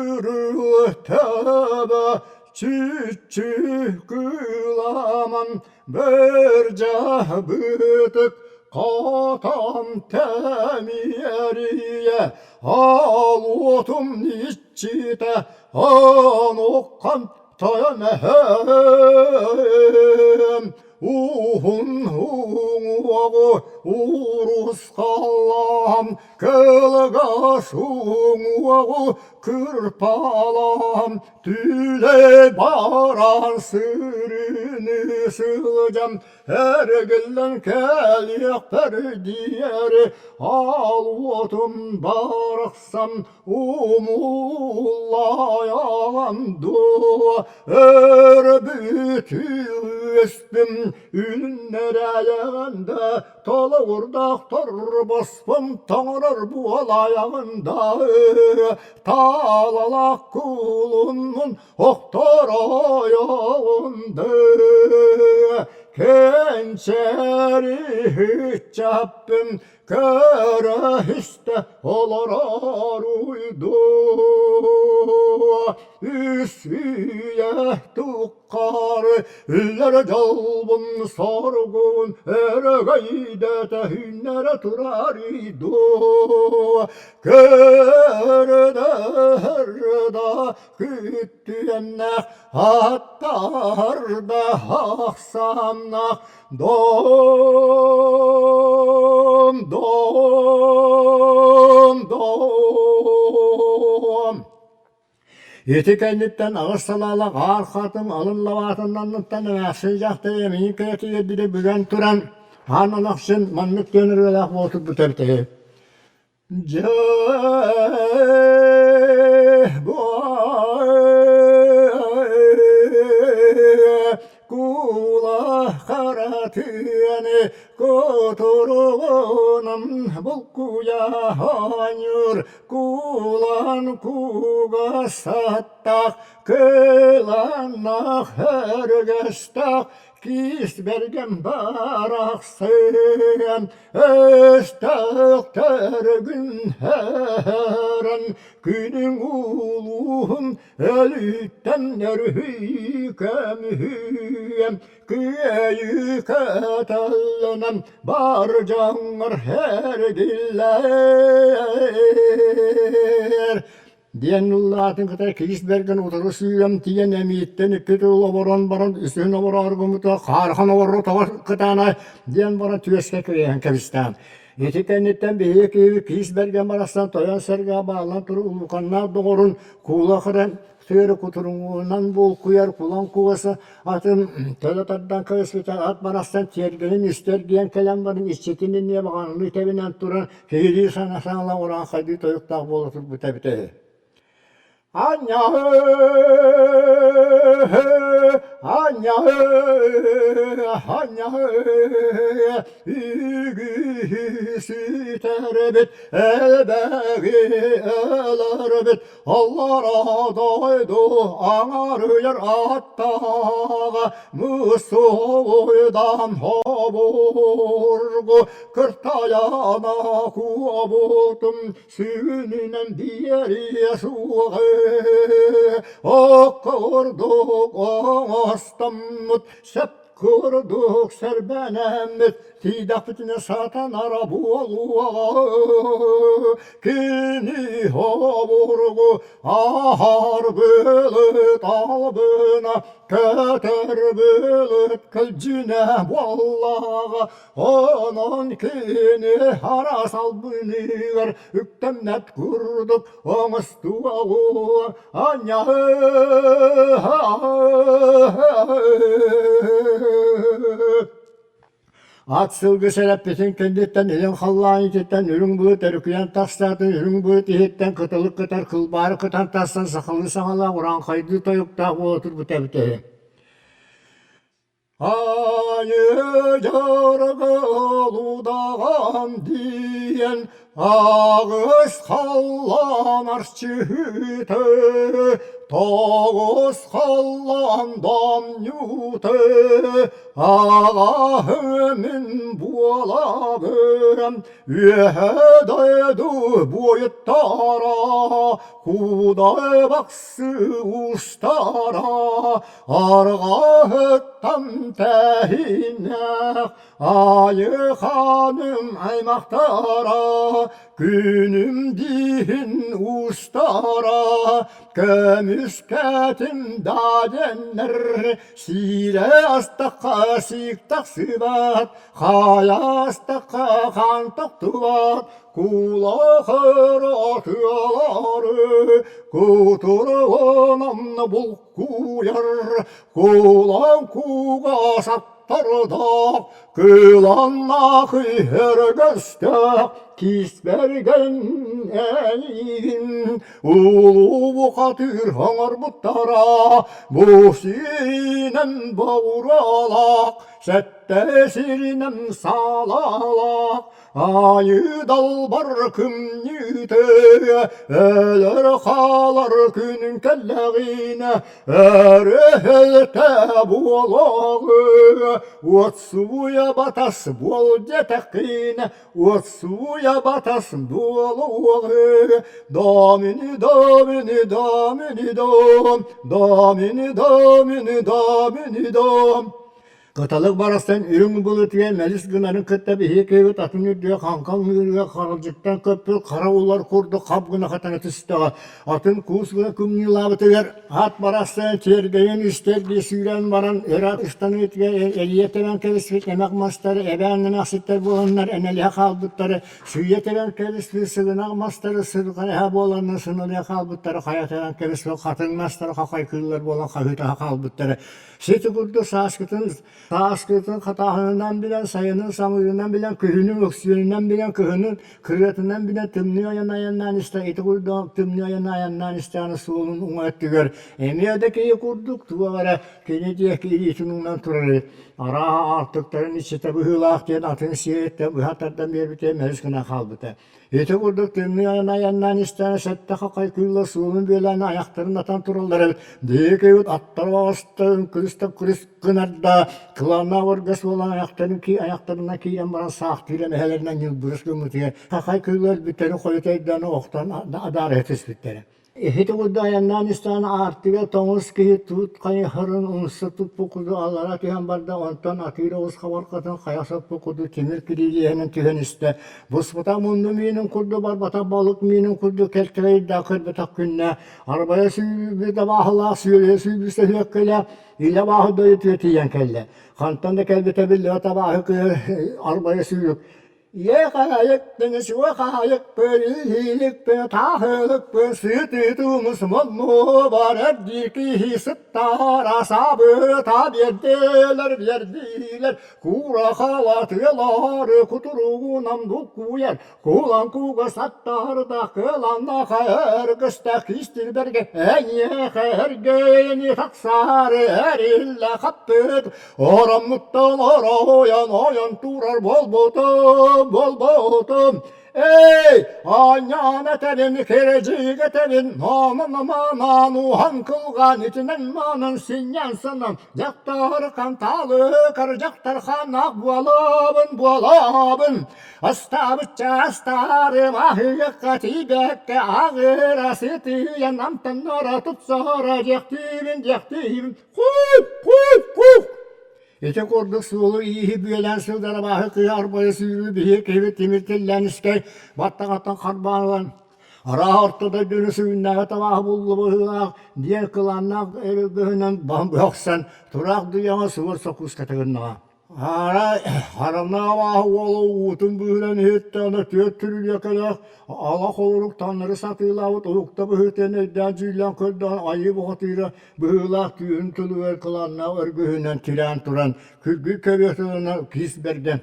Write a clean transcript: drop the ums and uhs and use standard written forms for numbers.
Күрүөтэбэ чүччү кыламан бырдьабытык хатан тэмиэрийэ ал уотум иччитэ онуккан тойон эһэм уһун уҥуоҕу урусхаллаан кылгас уҥуоҕу кырпалаан Түлэ баран сырыыны сылдьан эргиллэн кэлиэхпэр диэри аал уотум барахсан умуллайаҕын дуо өрбүт үөспүм үннэрээйэҕин да толугурдаах торбоспун тоҥорор буолайаҕын да таалалаах куулуннун охторойоҕун да кэнчээри ыччаппын көрө-истэ олорор уйдуо үс үйэ туххары үллэр дьолбун соргун өрөгөйдөтө үүннэрэ турар уйдуо көрдөр да күттүөннээх аттар да ахсааннаах Дом, дом, дом. Ити кэнниттэн аҕыс салаалаах аар хатыҥ алын лабаатыннанныттан эмээхсин дьахтар эмиий кэйэтигэр диэри бүгэн туран аан анахсын маннык диэн ырыалаах буолтурбута эбитэ үһү. Дьэ, куула хара тыаны кутуругунан булкуйа оонньуур куулан кугасаттаах кыланнаах өрүгэстээх киис бэргэн барахсыан Өстөөхтөргүн һэрэн күнүҥ улууһун өлүүттэн өрүһүй көмүһүөм кыайыы көтөллөнөн бар дьоҥҥор эргиллэр диэн ыллаатын кытары Кирис Бэргэн утары сүүрэн тиийэн эмииттэн икки тыл оборон баран үсүһүн обороору гыммыта хаархан оборро тоҕо кытаанай диэн баран түөскэ кириэһэн кэбистээн. Ити кэнниттэн биһиги киһибит Кирис Бэргэн барахсан тойон сэргэ бааллан турар улууканнаах доҕорун куула хыран сыары кутуруҥунан булкуйар кулан кугаса атын төлө тардан кэбиспитэ ат барахсан тиэргэнин истэр диэн кэлэн баран иччитин инниэ баҕананы тэбинэн туран Киһилии саҥа саҥала урааҥхайдыы тойуктаах буола турбута эбитэ үһү. Анньаһы, анньаһы, анньаһы, үгүс сүтэрэбит, элбэҕи өлөрөбүт, Аллара дойду аҥарыйар аттааҕа мусуойдан обургу кыртайана куобутум сүгүнүнэн биэриэ суоҕа оккурдук оҥостоммут сөп курдук сэрбэнэммит Тиийдэхпитинэ сатанара буолуоҕа, кини обургу аһар былыт албына, көтөр былыт көлдьүнэ буоллаҕа, онон кини араас албыныгар үктэммэт курдук оҥостуоҕу анньаһы Ат сылгы сэрэппитин кэнниттэн илин халлаан ититтэн үрүҥ былыт өрүкүйэн тахсаатын үрүҥ былыт иһиттэн кытылык кытар кылбаары кытан тахсан сахалыы саҥалаах урааҥхайдыы тойуктаах буола турбута эбитэ үһү. Айыы дьарыгылуудаҕан диэн аҕыс халлаан арчыһыты. Тоҕус халлаан домньуты Аҕаһымын буолабын Үөһэ дойду буойуттара Кудай бахсы устара Арҕаһыттан тэһиннэх Айы ханым аймахтара Күнүм диһин устара Көмүскэтим да дэннэр Сиирэ астахха сиик тахсыбат Хайа астахха хаан тохтубат Кулахыр атыалары Кутуругунан булкуйар Кулан куга саттардаах Кыланнаах өргөстөөх Киспэргэн эйигин Улуу бухатыыр оҥорбуттара Бу сиринэн боуралаах Сэттэ сиринэн саалалаах Айыы далбар күмньүтэ Өлөр хаалар күнүн кэллэҕинэ Өрөһөлтө буолуоҕу Уот сууйа батас буол диэтэххинэ Уот сууйа батас буолуоҕу Домини домини домини дом Домини домини домини дом Кыталык барахсан үрүҥ былытыгар мэлис гынарын кытта биһиги кыыһыт атын үрдүгэр хаҥкаҥ ыырыгар харалдьыттан көппүт хара улар курдук хап гына хатана түстэҕэ. Атын куус гына кымньыылаабытыгар ат барахсан тиэргэйэн истэрдии сүүрэн баран өрө ыстаныытыгар элийэ тэбэн кэбиспит эмэх мастары эбээн эмээхситтэр буоланнар энэлиһэ хаалбыттары сыыйа тэбэн кэбиспит сыгынах мастары сырҕанаһа буоланнар сыналыйа хаалбыттары хайа тэбэн кэбиспит хатыҥ мастары хахай кыыллар буолан хаһыытаһа хаалбыттара. Сити курдук сааскытын сааскытын хатааһынынан билэн, сайынын самыырынан билэн, күһүнүн өксүөнүнэн билэн, кыһынын кырыатынан билэн тымныы айан айаннаан истэ ити курдук тымныы айан айаннаан истэҕинэ суолун уҥа өттүгэр эмиэ да киһи курдук туох эрэ кини диэки илиитин уунан турар арааһа аартыктарын иччитэ быһыылаах диэн атын сиэриттэн быһа тардан биэрбитэ мэлис гынан хаалбыта. Ити курдук тымныы айан айаннаан истэҕинэ сэттэ хахай кыыллар суолун бүөлээн айахтарын атан тураллар эбит. Диэки аттар оҕустарын күрүс гынар да, кылааннаах өргөс буолан айахтарын айахтарынан киирэн баран саахтыыр эмэһэлэринэн ньылбырыс гыммытыгар хахай кыыллар өлбүттэрин хойут өйдөөн охтон адаарыһа түспүттэрэ. Иһити курдук айаннаан истэҕинэ аартыга тоҥус киһи туут хайыһарын умса туппут курдук аллара түһэн барда, онтон атыыр оҕус хабарҕатын хайа соппут курдук тимир кирилиэһинэн түһэн истэ. Буспутах мунну миинин курдук барбатах балык миинин курдук кэлтэрэйдээх көрбөтөх күннэ арбайа сүүрбүт абааһылаах сүөлэһэ сүүрбүт сөһүөккэлээх илэ абааһы дойдутугар тиийэн кэллэ. Хантан да кэлбитэ биллибэт абааһы кыыһа арбайа сүүрүк Иэхэйикпин, суохайыкпын, иһииликпин, таһылыкпын, сытытымыс муннубар эрдии киһи сыттара сабыта биэрдилэр, биэрдилэр, куура халатыалары кутуругунан буккуйар, кулан куга саттарда кыланнаха өргөстөх кистилбэргэ эйиэхэ эргэни тахсаары эриллэ хаппыт Ороммуттан оройон ойон турар буолбутум, буолбутум. Эй, аанньаан этэбин, кирэдьиик этэбин, наанан уһан кылгаан итинэн маанан синньээн санан, дьахтар хантаалыкар дьахтар хааннаах буолабын, буолабын. Астаабычча астаарым аһыйыкка тиийбэккэ аҕыра сытыйан амтаннара тупсара диэхтиибин, диэхтиибин. Кук, кук, кук! Ити курдук суолу-ииһи бүөлээн сылдьар абааһы кыыһа арбайа сүүрүү биһиги киһибит тимир тиллээн искэй баттаҕаттан харбаан ылан арааһа орто дойдуну сүгүннээҕи табааһы булла быһыылаах диэн кылааннаах өргөһүнэн баһын быһа охсон тураах дуйаҕа суор сокууската гыннаҕа. Арай хараҥа абааһы уола уутун быыһынан иһиттэҕинэ түөрт түрүлүөкэлээх ала холорук таҥнары сатыылаабыт уһукта быһыытын өйдөөн-дьүүллээн көрдөҕүнэ айыы бухатыыра быһыылаах түүн тылыгар кылааннаах өргүһүнэн тирээн туран күргүй көбүө тылынан киис бэргэн.